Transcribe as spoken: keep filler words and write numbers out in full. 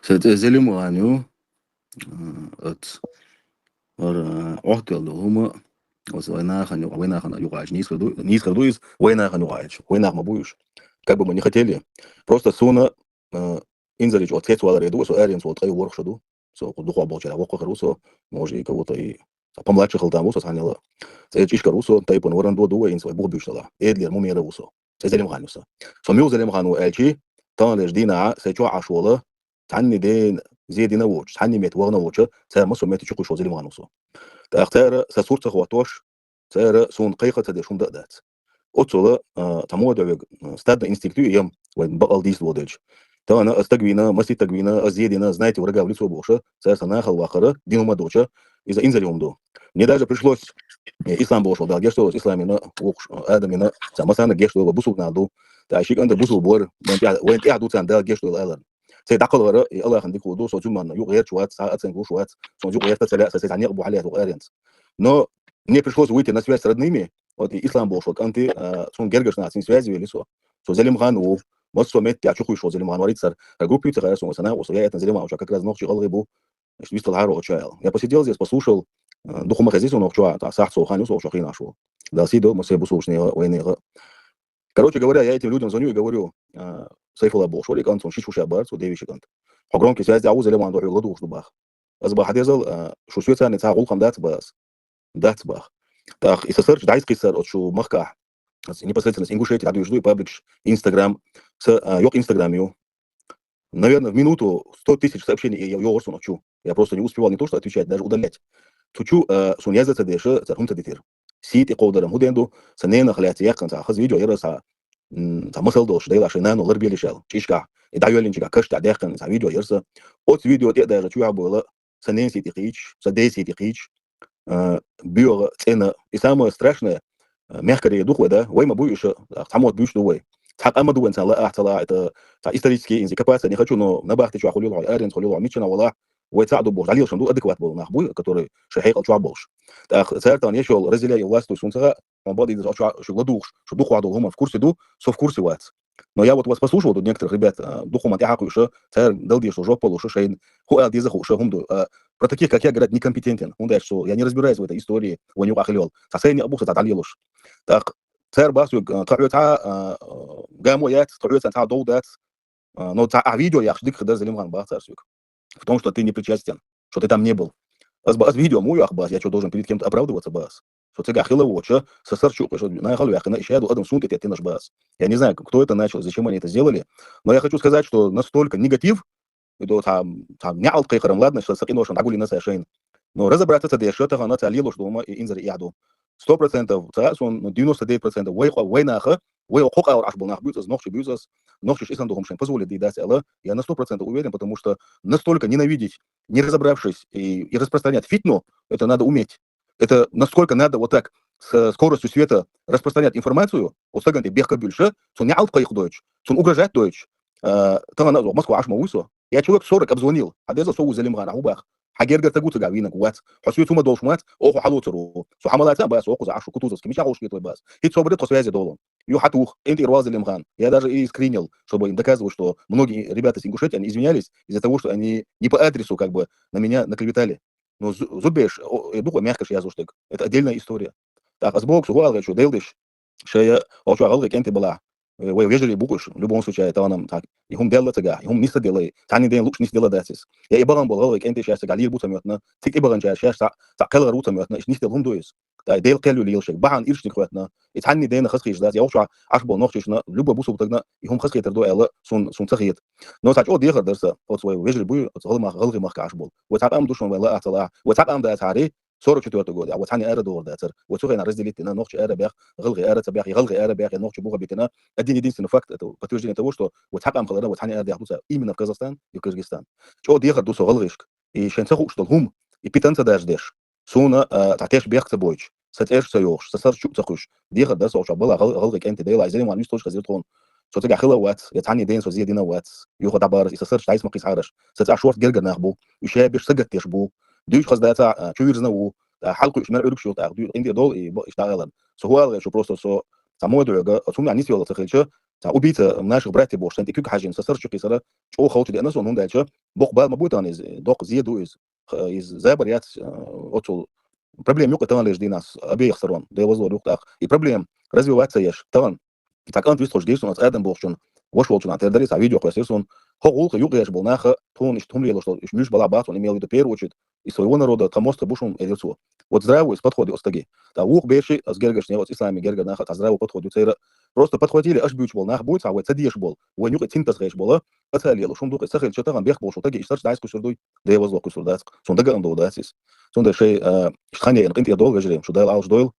Са цӀе Зелимхан ю, а, оц, ара, Ӏоттел долу хӀума, оц вайнахана юкъа, вайнахана юкъа аьлча, нийсхар ду, нийсхар ду иза, вайнахана юкъа аьлча, вайнах ма бу уьш. Как бы мы не хотели. Просто суна, а, инзаре чӀогӀа цецваларе ду, со аренца волу ткъе ворхӀ шо ду. Со дукхох болчарах воккхахар ву со, может, и кого-то и помладше хила там ву со цхьаннела. ЦӀе ЧӀишкар ву со, тайпана варан до ду вай, инца вай бух буьйш дала. Эдлера Мумера ву со. ЦӀе Зелимхан ю со. Со мила Зелимхан ву аьлчи, тахана деш дийнахьа, сайн чохь Ӏаш волу, цхьанни ден, зе дина воцуш, цхьанни метта вахана воцуш, цара массо метта чу кхуьйш волу Зелимхан ву со. ТӀаккха цара сан сурт ца хӀоттош, цара суна кхайкха ца деш хӀума дан а дац. Оццула, а, цхьа мода вега, а, стадный инстинкт ю, ем, вайн бакъал дийца волу делча. Тахана ас стаг вийна, масийтта стаг вийна, ас зе дина, знаете врага в лицо бохуша, цара сан нахала вахара, дин хӀума доцуша, иза инзаре хӀума ду. Мне даже пришлось, э, ислам бохуш волу Дала геш долу, исламина, вукхуш, а, адамина, цхьа масанна геш долу, бусулба нах ду. ТӀаккха ши кӀанта бусулба вара, вайн тӀехь, вайн тӀехь ду царна Дала геш долу алар. Цай дӀакхалхара, и Аллахьан дика хӀу ду, со цуьнан юкъа гӀерташ вац, цхьа оценка луш вац, со юкъа гӀерта ца лаьа, сан, сан некъ бу хьалаьцна вукъа аренца. Но мне пришлось выйти на связь с родными, вот и ислам бохуш волу кӀанти, а, суна гергарчу нахаца связь вели со. Со Зелимхан ву, массо метта чу кхуьйш волу Зелимхан варица цара, группица хара суна, сан накъо со, я это Зелимхан, как раз нохчий гӀалгӀай бу, значит, вистал хьара оцу аьлла. Я посидел здесь, послушал, а, дукха ма хезий со нохчо, а, сахьт со хан ю со, со хинаш ву. Дала сий до, массо бусулбачу неха, вайнеха. Короче говоря, я этим людям звоню и говорю, а, Сайфулла бохуш вара и кӀант, цунна ши чу ша бара, цо девиша кӀант. Хьо громкий связь тӀехь ву, Зелимхан ду хьоьга ладугӀуш ду баха. Ас баха, хьан дезал, а, шу соьцарний цхьа гӀуллакх ма дац баха. Дац баха. ТӀаккха и сан сурт дӀайса кхийсар оцу шу махкахь. Ас непосредственно Ингушетия дӀадуьйш ду и пабликаш, Instagram. Са, а, йокъа Instagram ю. Наверное, в минуту сто тысяч сообщений я, я, йогӀур суна оцу чу. Я просто не успевал не то что отвечать, даже удалять. Цу чу, а, суна язда ца деша, цара хӀума ца дитира. Сий тӀе кховдаран хӀун ден ду, сан ненах лаьцна яьккхина цхьа хаза видео яра аса, м, цхьа масал долуш, Дела шайн нано ларбелиш аьлла, ЧӀишкахь. И дӀайоьллинчигахь каш тӀехь даьккхина цхьа видео яра аса. Оцу видео тӀе а даьжа чу а бойла, сан ненан сий тӀе кхийчаш, сан ден сий тӀе кхийчаш, а, боьха, цӀена. И самое страшное, а, мягкорее ду-кх вай, да, вай ма буй уьш, а, цхьа мотт буьйш ду вай. Цхьа къам ма ду вайн цхьа лаахь, ца лаахь, это цхьа исторический, инзи копаться не хочу, но набахти чохь хуьлийла хьо, аренца хуьлийла хьо, миччана вала, вай цхьаъ ду бохуш, дӀалелаш ду адекват болу нах буй, который шайн хьекъал чохь болуш. ТӀаккха цара тахана еш йолу разделяй и властвуй суна ца хаьа, хьуна бакъдийдаза оцу чохь шу ладугӀуш, шу дукха вахьа долу хӀума в курсе ду, со в курсе вац. Но я вот вас послушал, тут некоторых ребят, а, дукха хӀуманна тӀаьхьа кхуьуша, цара дала дезаш жоп луша, шайна хӀун ала деза хууша, хӀума ду. А, про таких, как я, говорят, некомпетентен. ХӀунда аьлча со, я не разбираюсь в этой истории, вайн юкъахь хила йолу. Цхьа сайн некъ бу сан цхьа дӀалелаш. ТӀаккха цара бах соьга, а, тхан хьоьца, а, а, гамо яц, тхан хьоьца цхьа дов дац. А, но цхьа ахь видео яхча дика хир дара, Зелимхан, бах цара соьга. В том, что ты не причастен, что ты там не был. Ас ба, ас видео муха йоху бах, я что, должен перед кем-то оправдываться, бах ас? Со цигахь хила воцуша, сан сурт чу кхуьйш, нахала ваьккхина, и шадо адам суна тӀе теттинарш бах ас. Я не знаю, кто это начал, зачем они это сделали, но я хочу сказать, что настолько негатив, и до цхьа, цхьа неӀалт кхайкхаран, ладно, ша сан къиношна дӀагуллина сан шайна. Но разобраться ца деш, тахана цара лелош ду хӀума и инзаре эхь ду. Сто процентов, ца а суна, ну, девяносто девять процентов вай къа-, вай наха, вай хӀокху къа Ӏаш болу нах буьйцу ас, нохчий буьйцу ас, нохчаша и сан ду хӀума шайн позволить дийдац аьлла, я на сто процентов уверен, потому что настолько ненавидеть, не разобравшись, и, и распространять фитну, это надо уметь. Это насколько надо вот так с скоростью света распространять информацию, оцу стагана тӀе бехк а буьллуша, цунна неӀалт кхайкха дойтуш, цунна угрожать дойтуш. А, тахана а Москва Ӏаш ма вуй со. Я человек сорок обзвонил, хьан деза со ву Зелимхан, ахь хӀун бах? Хьан гергара стаг ву цигахь вийнарг? Вац. Хьо соьца хӀума долуш вац, оха хьан лоцур ву. Со хьан ма лаца а бах, со оха кхуза Ӏаш ву, Кутузовский, мичахь ховшкеталой бах. ХӀинца собаре тхо связе долу. Юха хьатух, кӀентий эр ву Зелимхан. Я даже и скринил, чтобы им доказывать, что многие ребята с Ингушетии, они извинялись из-за того, что они не по адресу как бы на меня наклеветали. Но зу-, зудбеш, о, э, дукха мягкаш яздеш дерг. Это отдельная история. Так, ас боху, со хӀун ала гӀерташ шу, Дела деш. Шая, оха чохь гӀалгӀай кӀентий балахь. Э, вай вежарий бу-кх уьш, любом случае, тахана так. И хӀума делла цигахь, и хӀума нисса делай, цхьанний ден лууш нисса делла дац иза. Я и бахана болу гӀалгӀай кӀентий шаьш цигахь лийр бу ца моьттина, цига и баханчара шаьш цхьа, цхьа кхелхар ву ца моьттина, иштта нисса делла хӀума ду иза. Ткъа и Дела кхел ю лелаш шайга. Бахьана ирчниг хӀоьттина, и цхьанний дена хаза хеташ дац, я оха чохь Ӏаш болу нохчашна, любой бусулба стагана, и хӀума хаза хетар ду аьлла, сун, сун ца хета. Но цхьа чӀогӀа дехар дара сан, оцу вай вежарий буй, оцу гӀалгӀай мах-, гӀалгӀай махка Ӏаш болу. Вай цхьа къам ду шуна, вайн лаахь ца лаахь. Вай цхьа къам дацахьара, сорок четвёртый год, я вай цхьанний ара догӀур дацара. Вай цу хенахь разделить дина, нохчий ара баьхна, гӀалгӀай ара ца баьхна, я гӀалгӀай ара баьхна, я нохчий буха битина. Один единственный факт, это подтверждение того, что вай цхьа къам хиларна, вай цхьанний ара даьхна ду ца, именно в Казахстан и в Кыргызстан. ЧӀогӀа дехар ду со гӀалгӀайшка. И шайн ца хууш долу хӀума, и питанца даже деш. Суна, а, цхьа теш бехк ца бойтуш, сан цӀераш ца йохуш, сан сурт чу а ца кхуьйш, дехар дара со оха чохь балахь гӀал-, гӀалгӀай кӀентий, Дела, и Зелимхан вистхуьлуш хезира тхуна. Со цигахь хила а вац, я цхьанний ден со зе дина а вац. Юха дӀабахара, и сан сурт дӀайса ма кхийсахьара аш. Сан цӀахь шорта гергара нах бу. Уьш шаьбеш сагатдеш бу. Дуьйцуш хаза дацахь, а, чу вирзина ву. ТӀаккха хьалакхуьуш мел Ӏуьргаш ю, тӀаккха дуьйцу къинтӀера долу и бо-, иштта аларна. Со хӀун ала гӀерташ шу, просто со цхьа мода вега, оцу хӀуманехь нисвелла ца хилча, цхьа убийца, наших братьев бохуш, сайн тӀе куьг хьажийна, сан сурт чу кхийсара, чӀогӀа ховчу деана со, хӀунда аьлча, Боккха бала ма буй тахан иза, доккха зе ду иза. Ха-, иза забар яц, э, оцул проблема юкъе тахан лежа дийнахьа с обеих сторон, Дела возлор юкъе тӀаккха. И проблема развиваться еш тахан. Цхьа кӀант вистхуш дийр сона, оцу Адам бохучун, ваша волчун тера дарий, цхьа видео кхоьссир сона. ХӀокху гӀуллакха юкъе еш болу нах, тхуна иштта хӀума лелош долу, иштта муьлш бала бац, имел в виду, первую очередь, и своего народа, тхан мостагӀий бу шуна, элира цо. Вот здравый подход ю оцу стаге. ТӀаккха вукху берши, ас гергаршна, оцу исламийн гергара наха, тӀаккха здравый подход ю церан. Просто подхватили, аш буьйцуш болу нах буй, цхьа вай ца дезаш болу, вай юкъе цинтас гӀеш болу, ца лелаш, хӀума ду-кх и ца хилча, тахан бехк болуш стаге иштта сарч дӀайса кхуьссур дуй, Дела возло кхуьссур дац, цунна дага ам долу дац иза. Цундела шайн, а, иштта хан яйна къинтӀера долу вежарий, шу Дала Ӏалаш дойла,